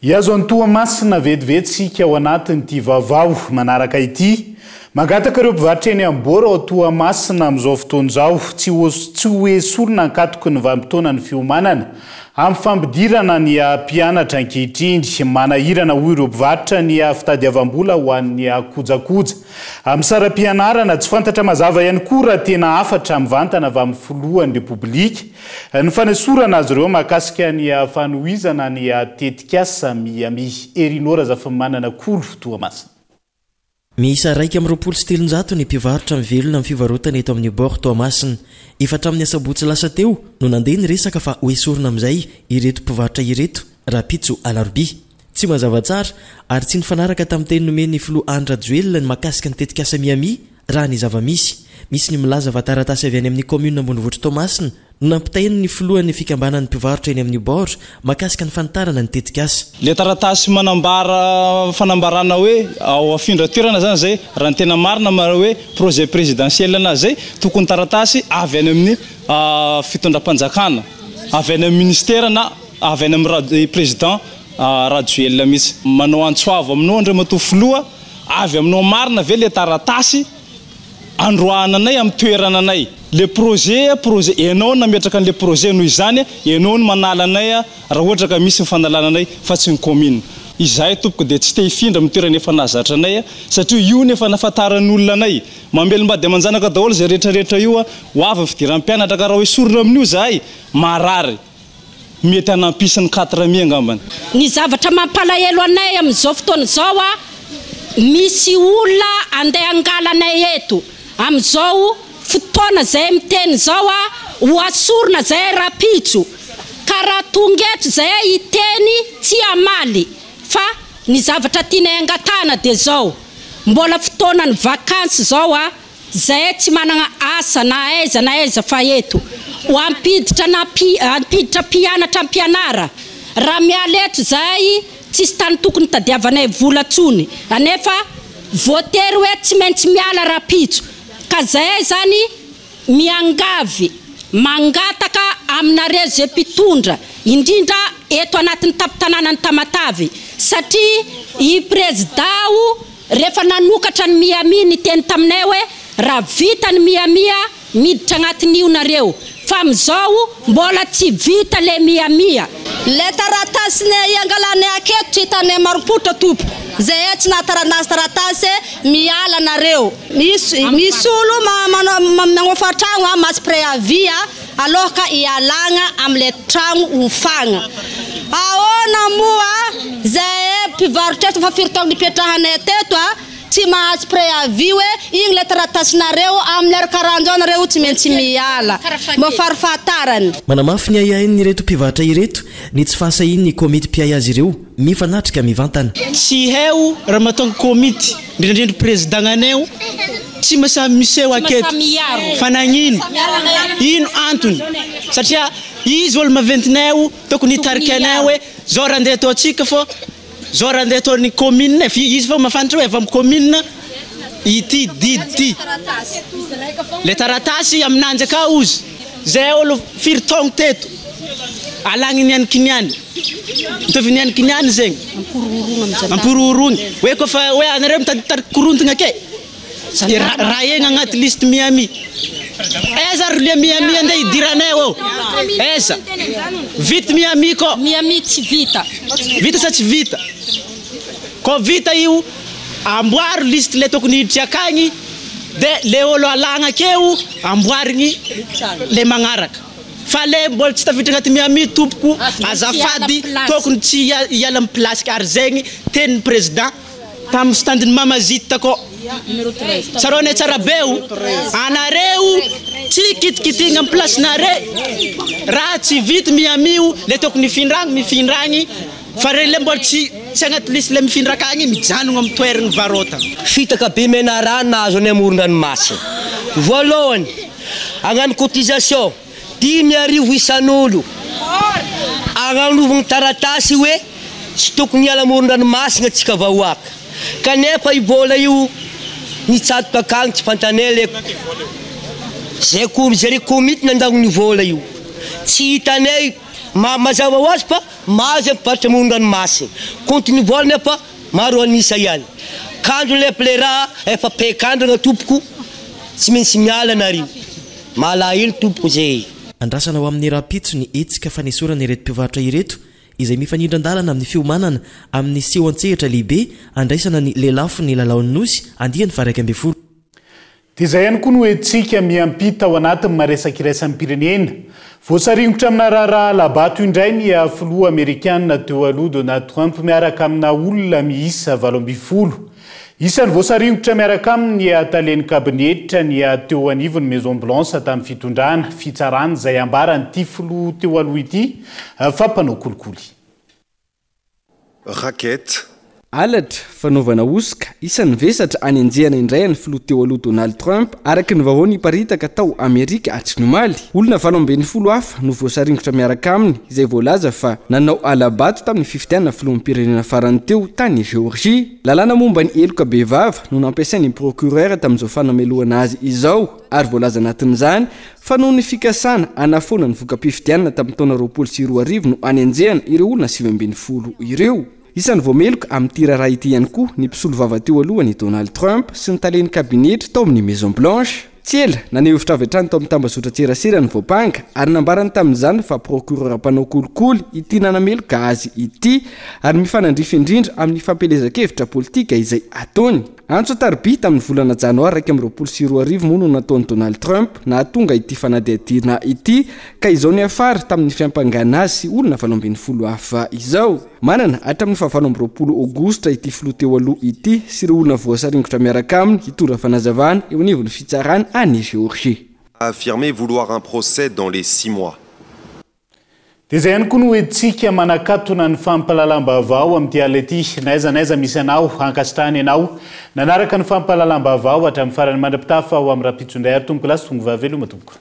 Hihazo an'i Toamasina vetivety isika ao anatin'ity vaovao manaraka ity. Mangataka ireo mpivarotra eny amin'ny bord ao Toamasina amin'izao fotoana izao tsy ho tsy ho esorina ankatoky ny vanim-potoanan'ny fiomanana Amin'ny fampidirana ny mpianatra ankehitriny, manahirana hoy ireo mpivarotra ny fitadiavam-bola ho an'ny kojakoja. Amin'ny saram-pianarana, tsy fantatra mazava ihany koa raha tena hafatra mivantana avy amin'ny filohan'ny Repoblika ny fanesorana azy ireo mahakasika ny fanohizana ny tetikasa Miami. Herinor Razafimanana Kolo, Toamasina. Miisa 321 ny mpivarotra mivelona amin'ny fivarotana eto amin'ny Bord Toamasina. Efa hatramin'ny asabotsy lasa teo no nandeha ny resaka fa hoesorina amin'izay ireto mpivarotra ireto rahampitso alarobia. Tsy mazava tsara ary tsy nifanaraka tamin'ny teny nomen'ny filoha Andry Rajoelina ny mahakasika ny tetikasa Miami raha ny zava-misy. Misy ny milaza fa taratasy avy any amin'ny kaominina ambonivohitr'i Toamasina no nampitain'ny filohan'ny fikambanan'ny mpivarotra eny amin'ny Bord mahakasika ny fanitarana ny tetikasa. Ilay taratasy manambara fanambarana hoe ao afindra toerana zany zay, raha ny tena marina mara hoe projet présidentiel anazy zay, tokony taratasy avy any amin'ny fitondram-panjakana, avy any amin'ny ministera na avy any amin'ny président Rajoelina mihitsy. Manao antso avo aminao Andriamatoa Filoha, avy aminao marina ve ilay taratasy androahana anay amin'ny toerana anay. Le projet projet enao no nametraka an'le projet noho izany enao no manala anay raha ohatra ka misy ny fanalana anay fa tsy ny commune. Izahay tompoko dia tsy te hifindra amin'ny toerana efa nahazatra anay satria io no efa nahafantaran'ny olona anay. Mamelom-bady aman-janaka daholo izay rehetra rehetra io, ho avy ny fidiran'ny mpianatra ka raha ho esorina amin'io izahay marary. Mety hanampisy ny quatre mi angambany. Ny zavatra mampalahelo anay amin'izao fotoana izao a, misy olona andeha hangala anay eto amin'izao fotoana izay miteny izao a, ho asorina izay rahampitso, ka raha tonga eto izay hiteny tsy hamaly fa ny zavatra tianay angatahana dia izao, mbola fotoanan'ny vakansy izao a, Zahay tsy managna asa na aiza na aiza fa eto. Ho ampiditra na ampiditra mpianatra ampianara. Raha miala eto zahay tsisy tany tokony tadiavanay vola tsony. Anefa voatery hoe tsy maintsy miala rapitso. Ka zahay zany miangavy, mangataka aminareo ze mpitondra indrindra eto anatin'ny tampon-tanànan'i Tamatave satria i prezida o Rehefa nanokatra ny Miami niteny taminay hoe raha vita ny Miami a miditra agnatin'io nareo fa amizao mbola tsy vita le Miami a. Le taratasinay angalanay aketo tsy hitanay marimpotra tompoko zahay tsy nahataranazy taratasy miala nareo. Misy misy olo manao magnofa tragno a masy préavis a aloha hialagna amle tragno hofagna. Ahoana moa zahay mpivarotra eto fa firy taogno nipetrahanay teto a, tsy mahazo préavis hoe igny le taratasinareo amin'ny lera karahanjao nareo tsy maintsy miala. Mba farifahatarany. Manamafy ny ahiahin'ireto mpivarotra ireto ny tsy fahasahian'ny komity mpiahy azy ireo mifanatrika mivantana. Tsy heo raha mahatonga komity, indrindra indrindra président-nanay tsy mahasahy miseho aketo fa nagnino? Ino antony? Satria izy olo maventinay io tokony hitarika anay hoe zao raha andeha ataontsika fô zao raha andeha ataon'ny commune fa izy fô mahafantatra hoe avy amin'ny commune ity didy ity. Le taratasy aminanjy akao ozy zay olo firy taogno teto alagny niany kiniany mitovy niany kiniany zegny amporohoroagna hoe kôfa hoe anareo mitady korontagna ke. Raha egny agnaty liste Miami. Aiza ary. Amboaro le Miami andeha hidiranay ô. Aiza? Vita Miami ko. Miami tsy vita. Vita sa tsy vita? Ko vita io, amboaro liste le tokony hiditry akagny de le olo alagna akeo amboarigny le magnaraka. Fa le mbola tsy tafiditra agnaty Miami tompoko azafady tokony tsy hiala am place ary zegny tenin'ny président tam stand ny mama zita ko. Tsaroanay tsara be o, anareo tsy kitikitigna am place nare raha tsy vita Miami io le tokony hifindra agny mifindra agny fa re le mbola tsy tsy agnaty liste le mifindra akagny mijanogno am toeragny varotagna. Fitaka be menarana nahazo anay amoron-dranomasina. Voalohany, hagnano cotisation 5000 isan'olo. Agnanovagna taratasy hoe tsy tokony hiala amoron-dranomasina tsika vahoaka. Kanefa io vola io nitsatoka akagny tsy fantanay le zay ko zare komity nandagno ny vola io. Tsy hitanay ma mazava ho azy fa mahazo ny mpivarotra amoron-dranomasina. Compte ny vola nefa maro an'isa ihany. Kanjo le plera efa pekandrana tompoko tsy maintsy miala nareo. Malahelo tompoko zay. Andrasana ho amin'ny rahampitso ny hetsika fanesorana ireto mpivarotra ireto izay mifanindran-dalana amin'ny fiomanana amin'ny seho an-tsehatra lehibe handraisana ny lelafon'ny lalaon'ny Nosy andiany faha-11. Dia izay ihany koa no hetsika miampita ao anatin'ny maresaka iraisam-pirenena. Voasaringotra amina raharaha hala-bato indray ny filoha amerikana teo aloha Donald Trump miaraka amina olona miisa 18. Isan'ny voasaringotra miaraka aminy ny talen'ny kabinetra ny teo anivon'ny Maison Blanche tamin'ny fitondrana fitsarana izay ambaran'ity filoha teo aloha ity fa mpanao kolikoly. Racket. Halatra, fanaovana hosoka, isan'ny vesatra anenjehana indray an'ny filoha teo aloha Donald Trump, araka ny vaovao niparitaka tao Amerika hatry ny omaly. Olona 18 hafa no voasaringotra miaraka aminy, izay voalaza fa nanao hala-bato tamin'ny fifidianana filoham-pirenena farany teo tany Géorgie. Lalàna momba ny heloka bevava no nampiasain'ny procureur tamin'izao fanamelohana azy izao, ary voalaza anatin'izany fa noho ny fikasana hanafoana ny voka-pifidianana tamin'ny taona 2020 no anenjehana ireo olona 19 ireo. Isan'ny voameloka amin'ity raharaha ity ihany koa ny mpisolovava teo aloha an'i Donald Trump sy ny talen'ny kabinetra tao amin'ny Maison Blanche. Tsy ela, naneho hevitra avy hatrany tao amin'ny tambazotran-tserasera ny voampanga ary nambarany tamin'izany fa procureur mpanao kolikoly ity nanameloka azy ity ary mifanandrify indrindra amin'ny fampielezan-kevitra politika izay ataony. Antso an-tariby tamin'ny volana janoary 2021 moa no nataon'i Donald Trump nahatonga ity fanadihadiana ity ka izao niafara tamin'ny fiampangana azy sy olona 18 hafa izao. Manana hatramin'ny faha-28 aogositra ity filoha teo aloha ity sy ireo olona voasaringotra miaraka aminy hitondra fanazavana eo anivon'ny fitsarana any Géorgie. A affirmé vouloir un procès dans les six mois. Dia izay ihany koa no entintsika manakatona ny fampahalalam-baovao amin'ity alina ity. Na aiza na aiza misy anao, ankasitrahana ianao nanaraka ny fampahalalam-baovao hatramin'ny farany. Mandra-pitafa ho amin'ny rahampitso indray ary tompoko lahy sy tompoko vavy veloma tompoko.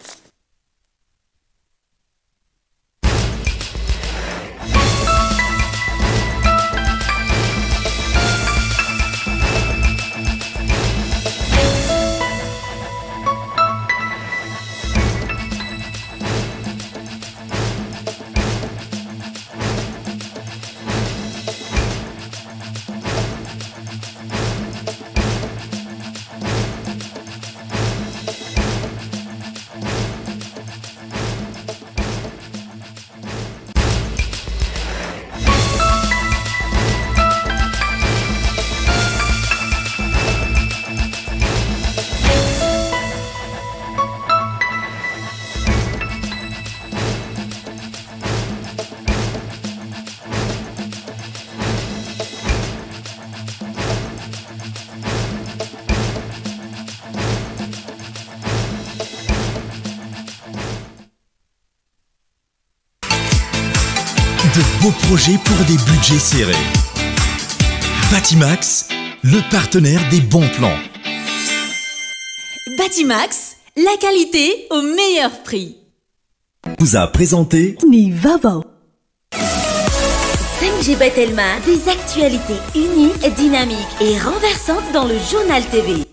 De beaux projets pour des budgets serrés. Batimax, le partenaire des bons plans. Batimax, la qualité au meilleur prix. Vous a présenté Ny vaovao. 5G by Telma, des actualités uniques, dynamiques et renversantes dans le journal TV.